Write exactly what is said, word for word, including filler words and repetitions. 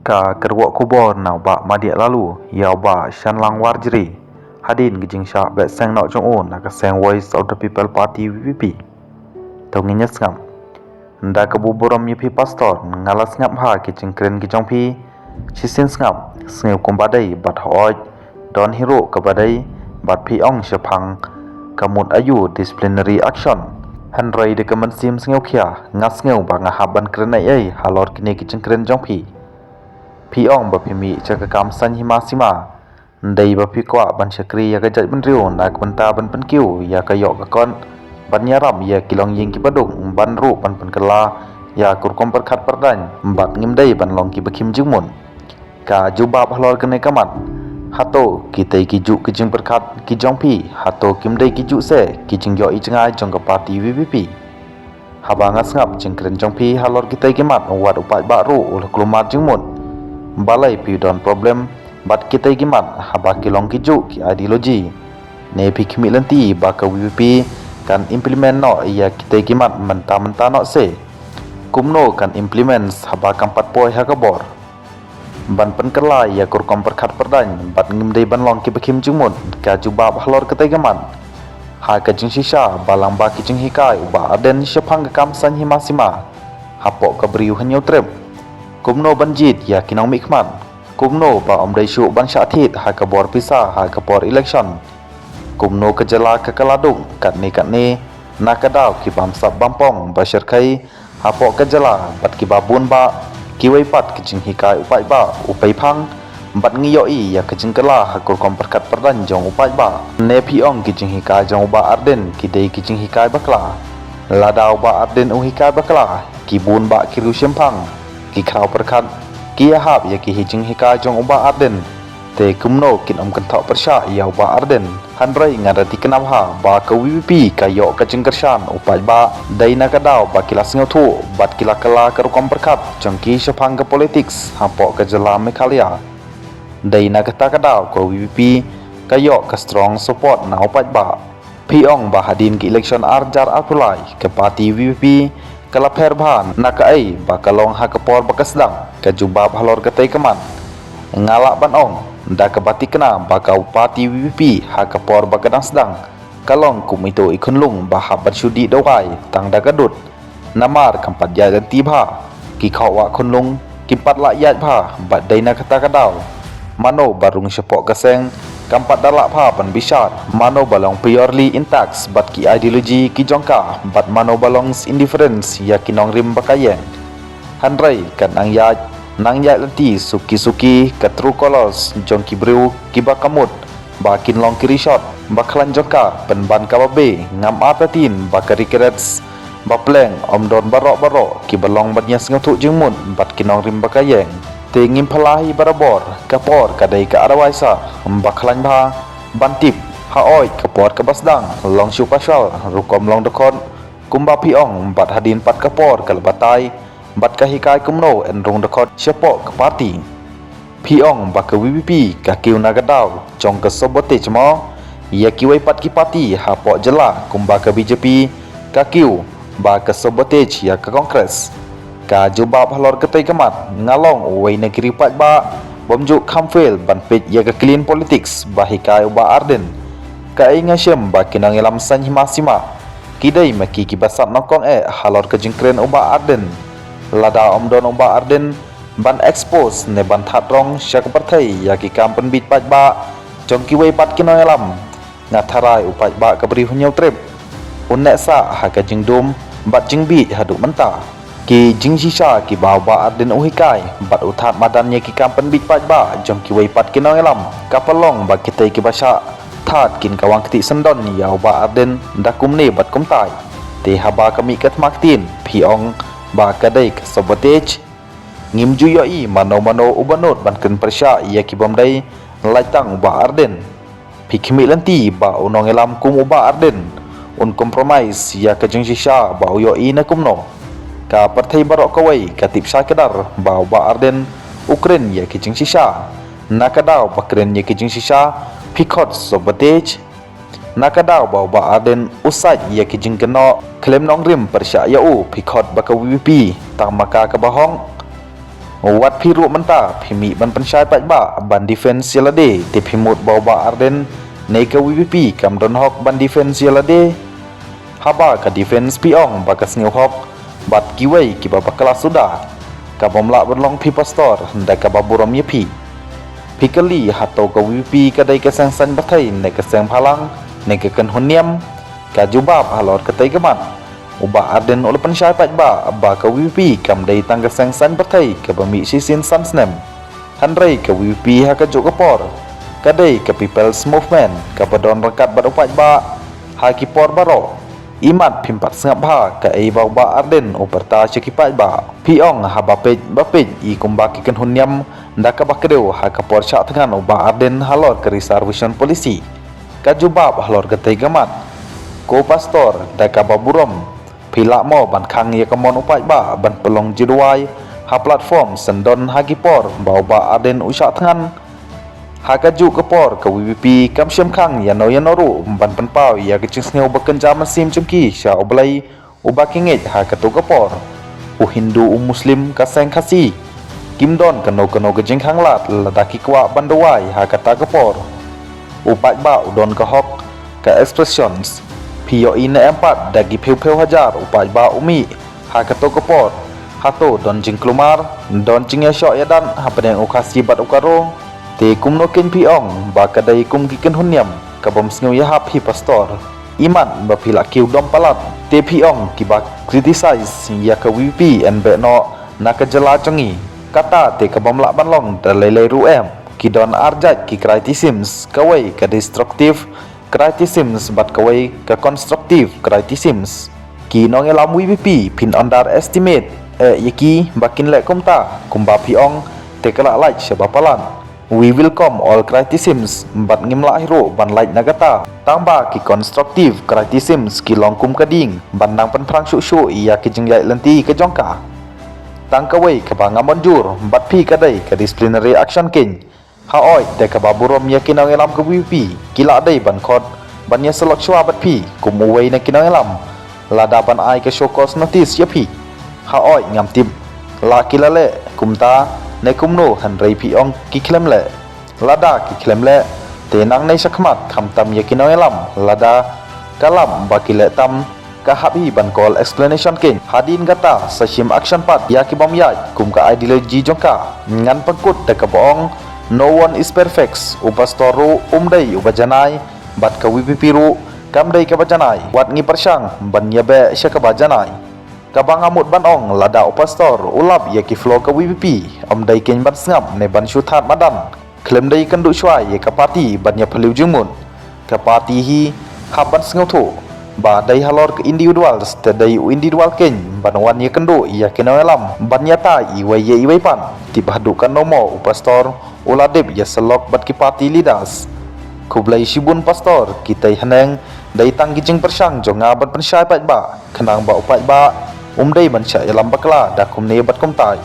Ka kyrwoh khubor na u Bah Madiah Laloo ïa u Bah Shanlang Warjri hadien ka jingshah beh seng noh jong u na ka seng Voice of the People Party, V P P. To ngin ïa sngap. Nda ka burom ïa phi Pastor, nga la sngap ha ki jingkren ki jong phi. Shisien sngap, sngew kumba dei bad hooid, don hi ruh kaba dei bad phi ong shaphang ka mut aïu disciplinary action. Hynrei da ka mynsiem sngewkhia nga sngew ba nga hap ban kren ei ei halor kine ki jingkren jong phi. Phi ong ba phi mih sha ka kam saiñ hima sima. Ndei ba phi kwah ban shakri ïa ka jaitbynriew na ka bynta ban pynkiew ïa ka ïoh ka kot, ban ïarap ïa ki longïing kiba duk, ban ruh ban pynkylla ïa ka rukom pyrkhat pyrdaiñ, bad ngim dei ban long kiba khim jingmut. Ka jubab halor kane ka mat: hato kitei ki juh ki jingpyrkhat ki jong phi, hato kim dei ki juh se ki jingïohi jngai jong ka party V P P? Haba nga sngap jingkren jong phi halor kitei ki mat, wat u paidbah ruh u la kulmar jingmut. Balei phi don problem bad kitei ki mat haba ki long ki juh ki ideology? Ne phi khmih lynti ba ka V P P kan implement noh ïa kitei ki mat mynta mynta noh se? Kumno kan implement haba kam pat poi ha ka bor? Ban pynkylla ïa ka rukom pyrkhat pyrdaiñ bad ngim dei ban long kiba khim jingmut. Ka jubab halor katei ka mat: ha ka jingshisha, ba lang ba ki jinghikai u Bah Ardent shaphang ka kam saiñ hima sima hapoh ka Bri U Hynñiewtrep. Kumno ban jied ïa ki nongmihkhmat? Kumno ba ym dei shuh ban shah thied ha ka bor pisa ha ka por election? Kumno ka jylla ka kylla duk katne katne na ka daw ki bamsap bampong ba shyrkhei hapoh ka jylla bad kiba bun bah kiwei pat ki jinghikai u paidbah u peiphang, bad ngi ïohi ïa ka jingkylla ha ka rukom pyrkhat pyrdaiñ jong u paidbah? Ne phi ong ki jinghikai jong u Bah Ardent ki dei ki jinghikai bakla? Lada u Bah Ardent u hikai bakla, ki bun bah ki riewshemphang, ki khraw pyrkhat, ki ïahap ïa ki hi jinghikai jong u Bah Ardent, te kumno kin ym kynthoh pyrshah ïa u Bah Ardent? Hynrei nga da thikna bha ba ka V P P ka ïoh ka jingkyrshan u paidbah dei na ka daw ba ki la sngewthuh bad ki la kylla ka rukom pyrkhat jong ki shaphang ka politics hapoh ka jylla Meghalaya. Dei na kata ka daw ka V P P ka ïoh ka strong support na u paidbah. Phi ong ba hadien ka election ar hajar arphew lai, ka party V P P ka la pher bha na kaei ba ka long ha ka por ba ka sdang? Ka jubab halor katei ka mat: nga lah ban ong da kaba thikna ba ka party V P P ha ka por ba ka dang sdang ka long kum ito i khunlung ba hap ban shu dih dawai tang da ka dud. Namar kam pat ïaid lynti bha, ki khawah khunlung kim pat lah ïaid bha, bad dei na kata ka daw, mano ba rung shapoh ka seng kam pat da lah bha ban bishar mano ba long purely intact bad ki ideology ki jong ka, bad mano ba long indifference ïa ki nongrim ba ka ïeng. Hynrei kan nang ïaid, nang ïaid lynti suki suki ka true colours jong ki briew kiba ka mut ba kin long ki rishot. Ba khlaiñ jong ka pynban kaba beh, ngam artatien ba ka regrets ba pleng ym don baroh baroh kiba long ban ïa sngewthuh jingmut bad ki nongrim ba ka ïeng. Te ngim phylla hi barabor, ka por ka dei ka adviser ba khlaiñ bha ban tip. Haoid ka por kaba sdang long shu pashal rukom long dkhot kumba phi ong, bad hadien pat ka por ka la batai bad ka hikai kumno yn rung dkhot shapoh ka party. Phi ong ba ka V P P ka kiew na ka daw jong ka sabotage mo? Ïa kiwei pat ki party hapoh jylla kumba ka B J P ka kiew ba ka sabotage ïa ka Congress. Ka jubab halor katei ka mat: nga long uwei na ki riewpaidbah bym ju kham fail ban peit ïa ka clean politics ba hikai u Bah Ardent. Kaei nga shem ba ki nongïalam saiñ hima sima ki dei ma ki kiba sat nyngkong eh halor ka jingkren u Bah Ardent. Lada ym don u Bah Ardent ban expose ne ban thad rong sha ka pyrthei ïa ki kam pynbiej paidbah jong kiwei pat ki nongïalam, nga tharai u paidbah ka Bri U Hynñiewtrep un neh sah ha ka jingdum bad jingbiej haduh mynta. Ki jingshisha kiba u Bah Ardent u hikai bad u thad madan ïa ki kam pynbiej paidbah jong kiwei pat ki nongïalam, ka pynlong ba kitei kiba shah thad kin kawang kti syndon ïa u Bah Ardent da kumne bad kumtai. Te haba ka mih ka thma ktien, phi ong ba ka dei ka sabotage. Ngim ju ïohi mano mano uba nud ban kren pyrshah ïa ki bym dei, lait tang u Bah Ardent. Phi khmih lynti ba u nongïalam kum u Bah Ardent un compromise ïa ka jingshisha ba u ïohi na kumno? Ka pyrthei baroh kawei ka tip shai kdar ba u Bah Ardent u kren ïa ki jingshisha. Na ka daw ba kren ïa ki jingshisha, phi khot sabotage. Na ka daw ba u Bah Ardent u sait ïa ki jingkynnoh khlem nongrim pyrshah ïa u, phi khot ba ka V P P tang ma ka kaba hok. Wat phi ruh mynta phi mih ban pynshai paidbah ban defense ïa lade, te phi mut ba u Bah Ardent ne ka VPP kam don hok ban defense ïa lade? Haba ka defense phi ong ba ka sngewhok bad kiwei kiba bakla suda, ka bym lah ban long phi pastor da kaba burom ïa phi. Phi kylli hato ka VPP ka dei ka seng saiñ pyrthei ne ka seng bhalang ne ka kynhun niam? Ka jubab halor katei ka mat, u Bah Ardent u la pynshai paidbah ba ka VPP kam dei tang ka seng saiñ pyrthei kaba mih shisien san snem. Hynrei ka VPP ha kajuh ka por ka dei ka People's Movement kaba don ryngkat bad u paidbah ha ki por baroh. Imat phim pat sngap bha kaei ba u Bah Ardent u pyrta sha ki paidbah. Phi ong haba peit ba peit i kumba ki kynhun niam da kaba kdew ha ka por shah thngan u Bah Ardent halor ka reservation policy. Ka jubab halor katei ka mat, ko pastor da kaba burom, phi lah mo ban khang ïa ka mon u paidbah ban pynlong jingduwai ha platform syndon ha ki por ba u Bah Ardent u shah thngan? Ha kajuh ka por ka VPP kam shym khang ïano ïano ruh ban pynpaw ïa ka jingsngew ba kynja mynsiem jong ki sha U Blei uba ki ngeit ha kato ka por. U Hindu, u Muslim, ka seng Khasi, kim don kano kano ka jingkhang lad lada ki kwah ban duwai ha kata ka por. U paidbah u don ka hok ka expressions. Phi ïohi ne em pat da ki phew phew hajar u paidbah u mih ha kato ka por? Hato don jingkulmar, don jingïashoh ïadat hapdeng u Khasi bad u Garo? Te kumno keiñ phi ong ba ka dei kum ki kynhun niam ka bym sngew ïahap hi pastor? Imat ba phi la kiew dom palat, te phi ong kiba criticize ïa ka VPP yn beh noh na ka jylla jong ngi. Kata te ka bym lah ban long da lei lei ruh em? Ki don ar jait ki criticisms, kawei ka destructive criticisms bad kawei ka constructive criticisms. Ki nongïalam VPP phin underestimate eh ïa ki ba kin leh kumta, kumba phi ong te ka la lait sha ba palat. We welcome all criticisms bad ngim lah hi ruh ban lait na kata. Tang ba ki constructive criticisms ki long kum ka dieng ban nang pynphrang shuh shuh ïa ki jingïaid lynti ka jong ka. Tang kawei kaba ngam mynjur bad phi ka dei ka disciplinary action keiñ. Hooid, te kaba burom ïa ki nongïalam ka VPP ki la dei ban khot ban ïasyllok shuwa bad phi kum uwei na ki nongïalam lada ban ai ka show cause notice ïa phi. Hooid, ngam tip la ki la leh kumta ne kumno, hynrei phi ong ki khlem leh. Lada ki khlem leh te nangne shakhmat khamtam ïa ki nongïalam lada ka lap ba ki leh tam, ka hap hi ban call explanation keiñ. Hadien kata sa shim action pat ïa ki bym ïaid kum ka ideology jong ka. Ngan pynkut da kaba ong, no one is perfect. U pastor ruh um dei uba janai bad ka VPP ruh kam dei kaba janai. Wat ngi pyrshang ban ïabeh sha kaba janai. Kaba nga mut ban ong, lada u pastor u lap ïa ki flaw ka VPP, um dei keiñ ban sngap ne ban shu thad madan. Khlem dei kynduh shuwa ïa ka party ban ïa phylliew jingmut. Ka party hi hap ban sngewthuh ba dei halor ka individuals, te dei u individual keiñ ban wan ïa kynduh ïa ki nongïalam ban ïa tai iwei ïa iwei pat. Tip haduh katno mo u pastor u la dep ïa syllok bad ki party leaders. Khublei shibun pastor, kitei haneng dei tang ki jingpyrshang jong nga ban pynshai paidbah, khnang ba u paidbah um dei ban shah ïalam bakla da kumne bad kumtai.